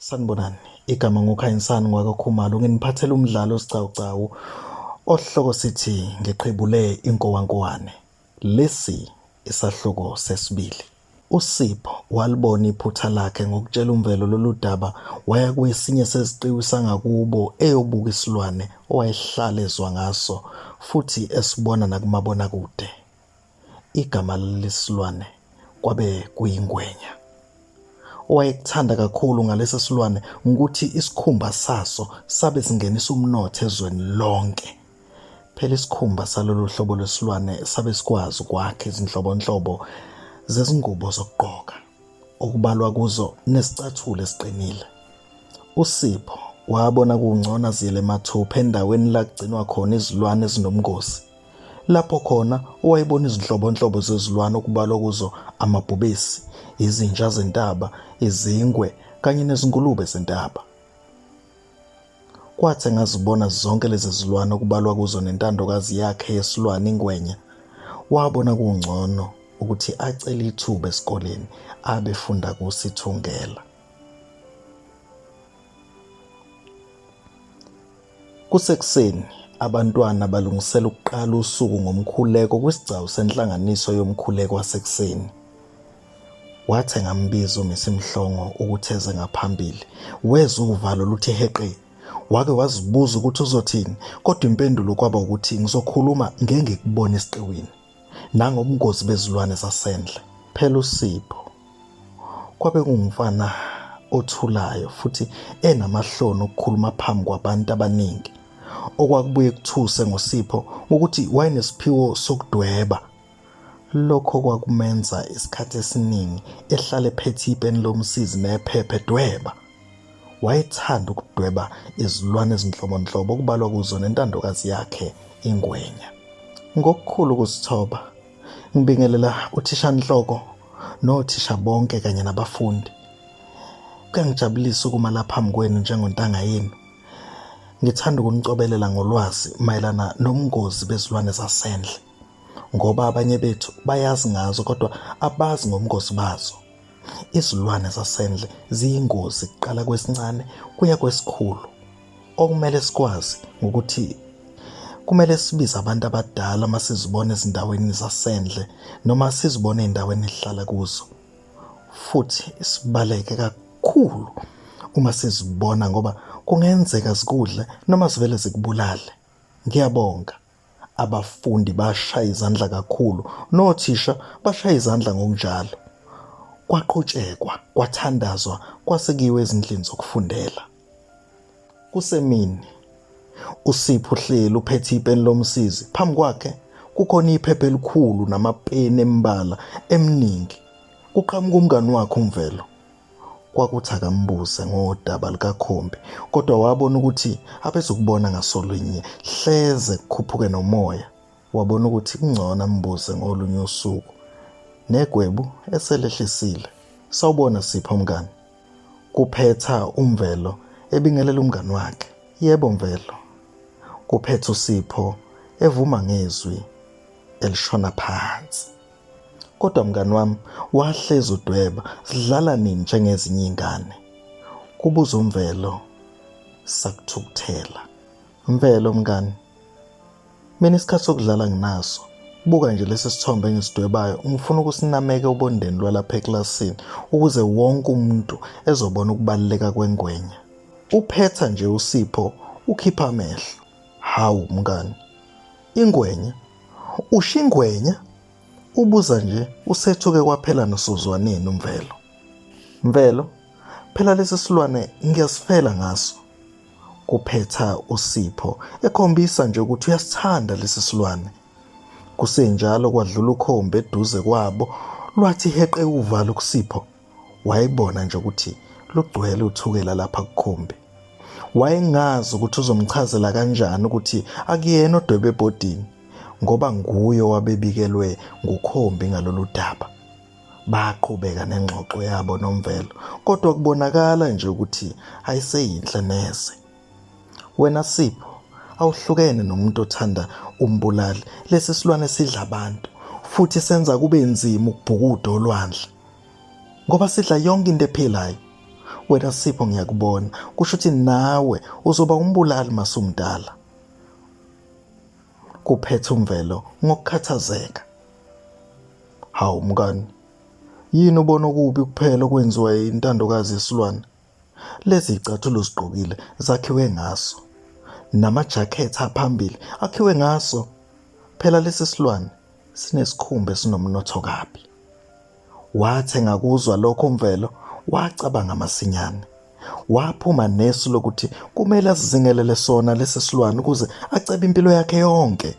Sanibonani, igama nguKhanyisani ngwakaKhumalo, nginiphathela umdlalo osicawucawu osihloko sithi ngiqhebule inkowankowane. Lesi isahluko sesibili. USipho walibona iphutha lakhe ngokutshela uMvelo lolu daba waya kwesinye seziqiwi sangakubo eyobuka isilwane owayehlala ezwa ngaso futhi esibona nakumabonakude. Igama lalesilwane kwabe kuyingwenya. Owayekuthanda kakhulu ngalesi silwane ngukuthi isikhumba saso sabe singenisa umnotho ezweni lonke. Phela isikhumba salolu hlobo lwesilwane sabe sikwazi ukwakha izinhlobonhlobo zezingubo zokugqoka, okubalwa kuzo nesicathulo esiqinile. USipho wabona kungcono aziyele mathupha endaweni la kugcinwa khona izilwane ezinobungozi. Lapho khona owayebona izinhlobonhlobo zezilwane okubalwa kuzo amabhubesi, izinja zentaba, izingwe kanye nezingulube zentaba. Kwathi engazibona zonke lezi zilwane okubalwa kuzo nentandokazi yakhe yesilwane ingwenya, wabona kungcono ukuthi acele ithuba esikoleni abefunda kuso ithungela. Kusekuseni, abantwana balungisela ukuqala usuku ngomkhuleko kwisigcawu senhlanganiso yomkhuleko wasekuseni. Wathi engambiza uMisi Mhlongo ukuthi eze ngaphambili, wezwa uvalo luthi heqe. Wake wazibuza ukuthi uzothini, kodwa impendulo kwaba ukuthi ngizokhuluma ngengikubone esiqiwini. Nangobungozi bezilwane zasendle. Phela uSipho kwabe kungumfana othulayo futhi enamahloni okukhuluma phambi kwabantu abaningi. Okwakubuye kuthuse ngoSipho ukuthi wayenesiphiwo sokudweba. Lokho kwakumenza isikhathi esiningi ehlale ephethe ipeni lomsizi nephepha edweba. Wayethanda ukudweba izilwane ezinhlobonhlobo okubalwa kuzo nentandokazi yakhe ingwenya. Ngokukhulu ukuzithoba, ngibingelela uthishanhloko nothisha bonke kanye nabafundi. Kuyangijabulisa ukuma lapha phambi kwenu njengontanga yenu. Ngithanda ukunicobelela ngolwazi mayelana nobungozi bezilwane zasendle ngoba abanye bethu bayazi ngazo kodwa abazi ngobungozi bazo. Izilwane zasendle ziyingozi kuqala kwesincane kuya kwesikhulu. Okumele sikwazi ngokuthi kumele sibize abantu abadala uma sizibona ezindaweni zasendle noma sizibona ey'ndaweni esihlala kuzo futhi sibaleke kakhulu uma sizibona ngoba kungenzeka zikudle noma zivele zikubulale. Ngiyabonga. Abafundi bashaya izandla kakhulu nothisha bashaya izandla ngokunjalo. Kwaqhutshekwa, kwathandazwa, kwase kuyiwe ezindlini zokufundela. Kusemini. USipho uhleli uphethe ipeni lomsizi. Phambi kwakhe kukhona iphepha elikhulu namapeni emibala eminingi. Kuqhamuka umngani wakhe uMvelo. Kwakuthi akambuze ngodaba lukaKhombi kodwa wabona ukuthi abezukubona ngasolinye hleze kukhuphuke nomoya. Wabona ukuthi kungcono ambuze ngolunye usuku. Negwebu eselehlisile. Sawubona Sipho mngani. Kuphetha uMvelo ebingelela umngani wakhe. Yebo Mvelo. Kuphetha uSipho evuma ngezwi elishona phansi. Kodwa mngani wami wahlezi udweba sidlala nini njengezinye iy'ngane? Kubuza uMvelo sakuthukuthela. Mvelo mngani, mina isikhathi sokudlala nginaso. Buka nje lesi sithombe engisidwebayo, ngifuna ukusinameka obondeni lwalapha ekilasini ukuze wonke umuntu ezobona ukubaluleka kwengwenya. Uphetha nje uSipho ukhipha amehlo. Hawu mngani, ingwenya? Usho ingwenya? Ubuza nje usethuke kwaphela nosozwaneni uMvelo. Mvelo, phela lesi silwane ngiyasifela ngaso. Kuphetha uSipho ekhombisa nje ukuthi uyasithanda lesi silwane. Kusenjalo kwadlula ukhombi eduze kwabo lwathi heqe uvalo kuSipho. Wayebona nje ukuthi lugcwele uthukela lapha kukhombi. Wayengazi ukuthi uzomchazela kanjani ukuthi akuyena odwebe ebhodini ngoba nguye owabebikelwe ngukhombi ngalolu daba. Baqhubeka nengxoxo yabo noMvelo kodwa kubonakala nje ukuthi ayiseyinhle neze. Wena Sipho awuhlukene nomuntu othanda umbulali. Lesi silwane sidla abantu futhi senza kube nzima ukubhukuda olwandle ngoba sidla yonke into ephilayo. Wena Sipho ngiyakubona, kusho ukuthi nawe uzoba umbulali masumdala. Kuphetha uMvelo ngokukhathazeka. Hawu mngani, yini ubona okubi kuphela okwenziwa intandokazi yesilwane? Lezi zicathulo uzigqokile zakhiwe ngaso. Namajakhethi aphambili akhiwe ngaso. Phela lesi silwane sinesikhumba esinomnotho kabi. Wathi engakuzwa lokho uMvelo wacabanga masinyane. Waphuma nesu lokuthi kumele azizingelele sona lesi silwane ukuze acebe impilo yakhe yonke.